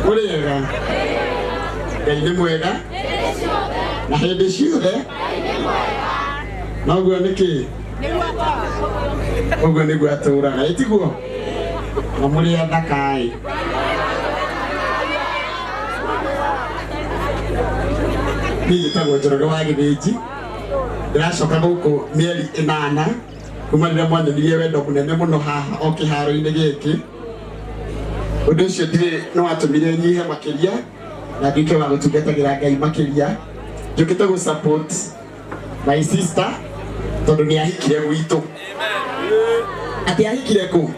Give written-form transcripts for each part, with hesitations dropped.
Mũrĩega? Ngai nĩ mwega na hĩndĩ ciothe. Noguo nĩkĩ ũguo nĩguo atũraga, ĩtiguo? Na mũrĩ athaka-ĩ. Niĩ njĩtagwo Njoroge wa Gĩthĩnji, ndĩracoka gũkũ mĩeri 8 kuma rĩrĩa mwanyonirie wendo mũnene mũno haha o kĩharo-inĩ gĩkĩ. Ũndũ ũcio ndirĩ nĩ watũmire nyihe makĩria na nduĩke wa gũtungatagĩra Ngai makĩria. Njũkĩte gũ support my sister tondũ nĩ ahikire gwitũ. Atĩ ahikire kũ?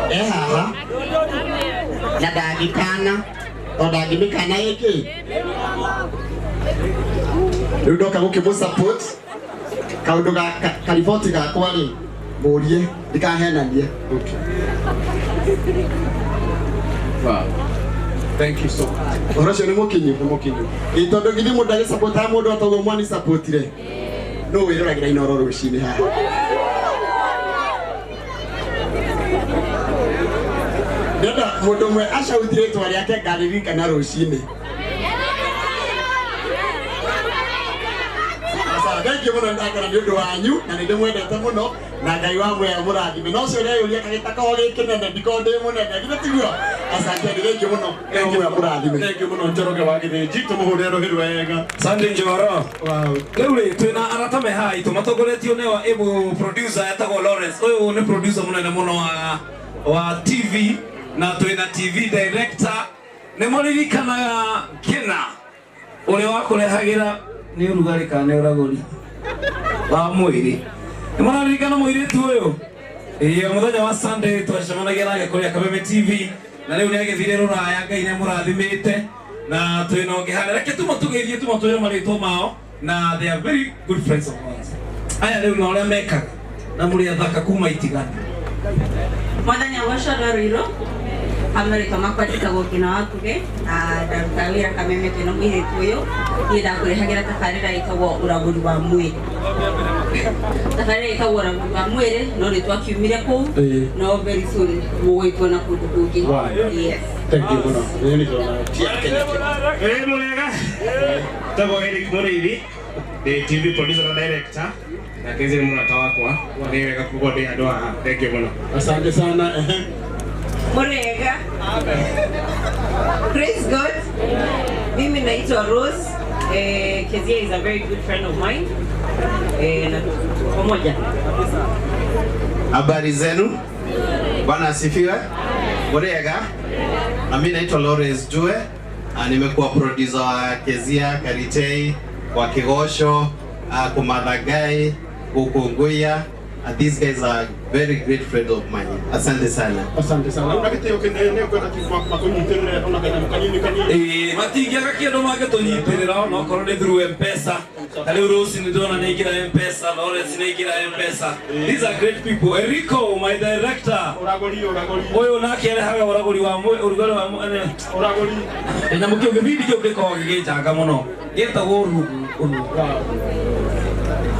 E haha na ndangĩkana, tondũ ndangĩmĩkana ĩkĩ. Rĩu ndoka gũkĩmũ support kaũndũ ga kariboti gakwa rĩ, mũrie ndikahenanie. Okay. Wow. Thank you so much. Ũhoro ũcio nĩ mũkinyu. Nĩ mũkinyu. Ĩ tondũ githĩ mũndũ agĩcapotaga mũndũ atoguo mwani sapotire nũ wĩroragĩra Inooro rũcinĩ haha? Ndĩrenda mũndũ ũmwe acauti rĩtwa rĩake ngaririkana rũcinĩ. Sawa, thank you mũno, ndakena nĩ ũndũ wanyu na nĩ ndĩmwendete mũno na Ngai wa muoyo mũrathime. No ũcio ũreyũria kagĩtakorwo gĩ kĩnene, ndikorwo ndĩ mũnene, githĩ tiguo? Asanteni, thank you mũno. Ngai wa muoyo mũrathime. Thank you mũno Njoroge wa Gĩthĩnji, tũmũhũrĩre rũhĩ wega. Sunday Njoro. Wow. Rĩu rĩ twĩna arata me haha itũ matongoretio nĩ wa ĩmũ producer etagwo Lawrence. Ũyũ nĩ producer mũnene mũno wa TV na twĩna TV director. Nĩ mũririkanaga Kĩna ũrĩa wakũrehagĩra nĩ ũrugarĩ kana nĩ ũragũri wa mwĩrĩ? Nĩ mũraririkana mũirĩtu ũyũ? Ĩĩ, mũthenya wa Sunday twacemanagia nake kũrĩa Kameme TV na rĩu nĩ agĩthire rũraya, Ngai nĩ amũrathimĩte na twĩna ũngĩ harĩa. Reke tũmatũgeithie, tũmatwĩre marĩtwa mao na they are very good friends of ours. Aya rĩu na ũrĩa mekaga na mũrĩ athaka kuma itigana. Mwathani agocwo rũirũ Amerika makwa njĩtagwo Ngina wa Ngũgĩ na ndarutaga wĩra Kameme twĩna mũirĩtu ũyũ. Niĩ ndakũrehagĩra tabarĩra ĩtagwo ũragũri wa mwĩrĩ, tabarĩra ĩtagwo ũragũri wa mwĩrĩ, no nĩ twakiumire kũu, no very soon mũgũgĩtuona kũndũ kũngĩ. Yes. Thank you mũno. Nĩ ndĩrona ti ya Kenya. Ĩ mũrĩega, tagwo Eric Mũrĩithi, ndĩ TV producer na director na Kenzi nĩ mũrata wakwa, nĩ wega kuga ndĩ handũ haha. Thank you mũno. Asante sana. Ehe. Mũrĩega. Praise God. Mimi naitwa Rose. Kezia is a very good friend of mine. Na pamoja. Habari zenu? Bwana asifiwe. Mũrĩega? Na mimi naitwa Lawrence Jue. Nimekuwa producer wa Kezia Karitei, wa Kigosho, Kumathagai, Kukunguya. These guys are very great friends of mine. Asante sana. Asante sana. Una gĩtĩo kĩnene ũkwenda makũnyitĩrĩre ona kanyamũ kanini kanini. Ĩĩ, matingĩaga kĩndũ mangĩtũnyitĩrĩra ona okorwo nĩ through M-Pesa. Ta rĩu rũcinĩ ndĩrona nĩ aingĩra M-Pesa, Lawrence nĩ aingĩra M-Pesa. These are great people. Eriko, my director. Ũragũri, ũragũri. Ũyũ nake arehaga ũragũri wa ũrugarĩ wa Ũragũri. Kĩnyamũ kĩu, gĩbindi kĩu gĩkoragwo gĩgĩnjanga mũno. Gĩtagwo ũrugũ, ũrugũ.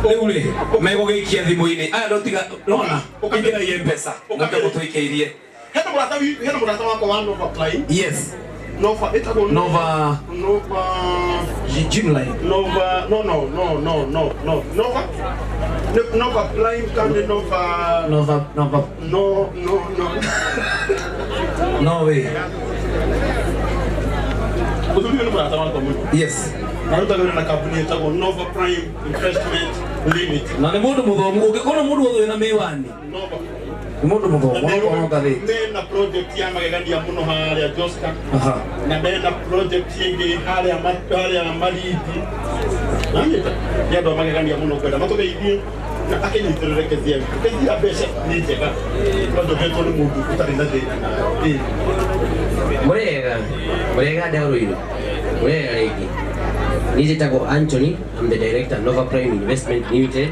Rĩu rĩ, megũgĩikia thimũ-inĩ. Aya ndũtiga, nona, ingĩrai M-Pesa, mũke mũtũikĩirie. Hena mũrata hena mũrata wakwa wa Nova Prime. Yes. Nova ĩtagwo Nova Nova Gymline. Nova, no, no, no, no, no, no, Nova. Nova Prime kana Nova Nova Nova No, no, no. No way. Mũthuri ũyũ nĩ mũrata wakwa mũno. Yes. Arutaga wĩra na kambuni ĩtagwo Nova Prime Investment Limited. Na nĩ mũndũ mũthomu, ũngĩkona mũndũ wothe wĩna mĩwani. Nova. Nĩ mũndũ mũthomu, onokorwo ngathĩti. Mena project ya magegania mũno harĩa Joska. Aha. Na mena project ĩngĩ harĩa harĩa Malindi. Nanyita nĩ andũ a magegania mũno, ngwenda matũgeithie na akĩnyitĩrĩre Kezia witũ. Kezia mbeca nĩ njega tondũ ndũhetwo nĩ mũndũ ũtarĩ na thĩna nawe. Mũrĩega, mũrĩega ndeo rũirũ, mũrĩega rĩngĩ. Niĩ njĩtagwo Anthony, I'm the director Nova Prime Investment Limited,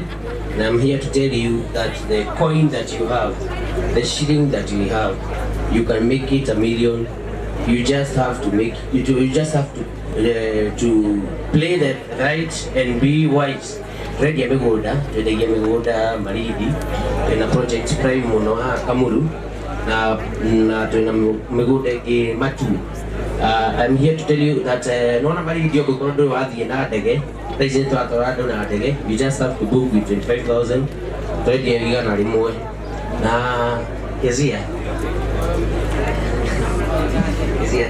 and I'm here to tell you that the coin that you have, the shilling that you have, you can make it a million. You just have to make you, do, you just have to play the right and be wise. Tũrendia mĩgũnda, twendagia mĩgũnda Malindi, twĩna project prime mũno haha Kamuru na twĩna mĩgũnda ĩngĩ Matu. I'm here to tell you that nona Malindi ũngĩkorwo ndũrĩ wathiĩ na ndege, thaa ici nĩtũratwara andũ na ndege, you just have to book with 25,000, twendia 100,000 na Kezia. Kezia,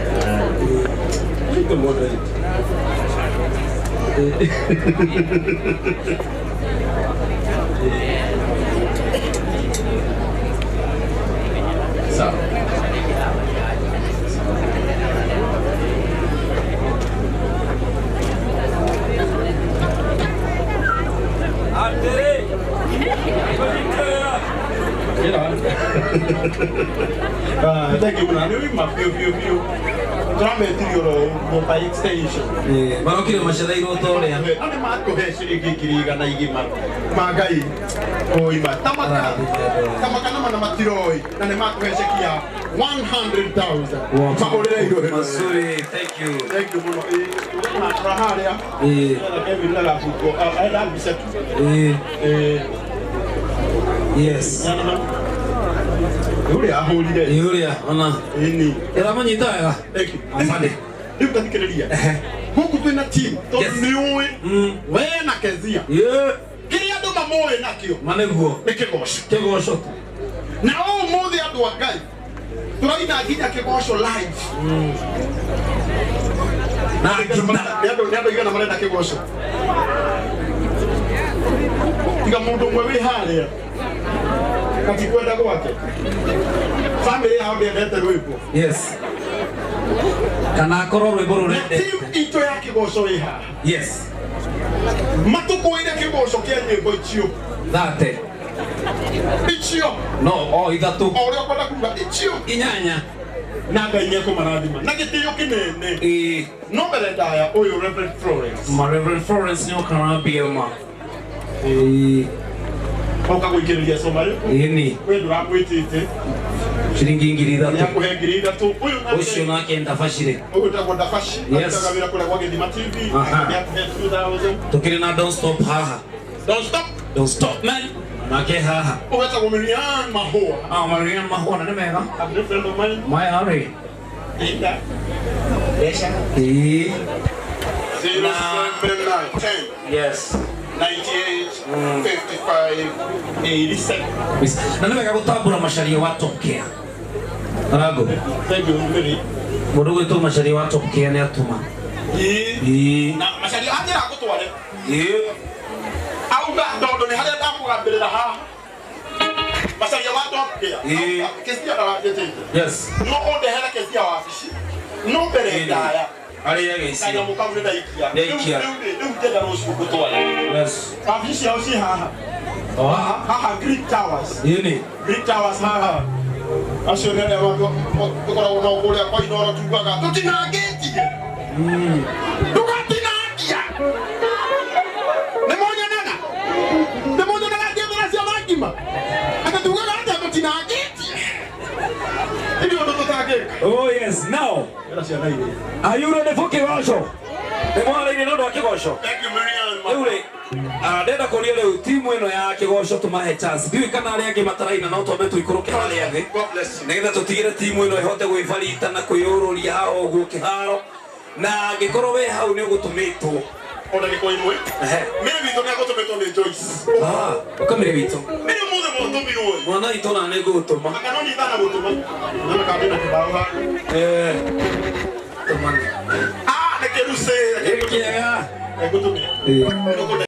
Sawa. Thank you mũno. Nĩ ũgima biũ biũ biũ. Tũrametirie oro ũguo by extension. Marokire macereirwo ta ũrĩa. Na nĩ matũhe ciringi 100,000 igima ma Ngai kũima tamaka tamaka na mana matiroi na nĩ matũhe ceki ya 100,000 mahũrĩre irũhĩ. Mazuri, thank you. Thank you mũno. Tũra harĩa. Kevin ndagabungwo enda mbica tu. Yes. Ũrĩa ahũrire. Ũrĩa ona. Ĩni. Ĩramũnyita wega. Thank you. Asante. Rĩu tathikĩrĩria. Gũkũ twĩna team tondũ nĩ ũĩ we na Kezia. Kĩrĩa andũ mamũĩ nakĩo. Ma nĩguo. Nĩ kĩgoco. Kĩgoco tu. Na ũmũthĩ andũ a Ngai tũraina nginya kĩgoco live. Na ngita. Nĩ andũ igana marenda kĩgoco. Tiga mũndũ ũmwe wĩ harĩa. Katikwenda gwake. Family yao ndĩendete rwĩmbo. Yes. Kana akorwo rwĩmbo rũrendete. Team itũ ya kĩgoco ĩ haha. Yes. Matũkũĩre kĩgoco kĩa nyĩmbo icio. Thate. Icio. No, o ithatũ. O ũrĩa ũkwenda kuga icio. Inyanya. Na Ngai nĩekũmarathima. Na gĩtĩo kĩnene. Ĩĩ. No mbere ndaya ũyũ Reverend Florence. Ma Reverend Florence nĩoka na BMA. Ĩĩ. Oka gũikĩrĩria coma rĩu. Ĩni. We ndũramwĩtĩte. Ciringi 3,000. Nĩakũhe 3,000. Ũyũ nake. Ũcio nake ndabacire. Ũyũ wĩtagwo Ndabaci. Yes. Arutaga wĩra kũrĩa gwa Gĩthima TV. Aha. Nĩakũhe 2,000. Tũkĩrĩ na Don't Stop haha. Don't Stop. Don't Stop man. Nake haha. Ũgetagwo Marianne Mahũa. Ah, Marianne Mahũa na nĩ mega. A good friend of mine. My arĩ. Ĩnda. Mbeca. Ĩĩ. 079 10. Yes. 98 55 87. Na nĩ wega gũtambũra Macharia wa Top Care. Rago. Thank you, Mary. Mũndũ gwĩtwo Macharia wa Top Care nĩ atũma. Ĩĩ. Na Macharia anjĩra ngũtware. Ĩĩ. Auga tondũ nĩ harĩa ndakũgambĩrĩra haha. Macharia wa Top Care. Ĩĩ. Kezia ndaranjĩtĩte. Yes. No ũndehere Kezia wabici. No mbere ndaya. Arĩage icio. Kanyamũ kau nĩ ndaikia. Ndaikia. Rĩu ndĩrenda rũciũ ngũtware. Yes. Wabici ciao ciĩ haha. O haha. Haha Greek Towers. Ĩni. Greek Towers haha. Acio nĩ arĩa tũkoragwo nao kũrĩa kwa Inooro tugaga tũtinangĩtie. Ndũgatinangia. Nĩ monyonaga. Nĩ monyonaga ngĩethera ciana ngima. Atĩ tugaga atĩa tũtinangĩtie. Nĩ ũndũ tũtangĩka. Oh yes, now. Are you ready for kĩgoco? Nĩ mwarĩire nĩ ũndũ wa kĩgoco? Thank you, Marianne. Rĩu rĩ, ndĩrenda kũria rĩu timu ĩno ya kĩgoco tũmahe chance. Ndiũĩ kana arĩa angĩ mataraina no twambe tũikũrũke harĩa thĩ. Nĩgetha tũtigĩre timu ĩno ĩhote gwĩbarita na kwĩyũrũria haha ũguo kĩharo. Na angĩkorwo wĩ hau nĩ ũgũtũmĩtwo. O ndagĩka ĩmwe. Mĩrĩ witũ nĩ agũtũmĩtwo nĩ Joyce. Ah, ũka mĩrĩ witũ. Mĩrĩ ũmũthĩ mwatũmirwo. Mwana witũ na nĩ ngũgũtũma. Anga no nyitana gũtũma. Nona kana ndĩna kĩbaũ haha. Tũmane. Ah, nĩ kĩrucĩ. Ĩ kĩega. Ngũtũmĩra. Ĩ. Nĩũkũndeithia.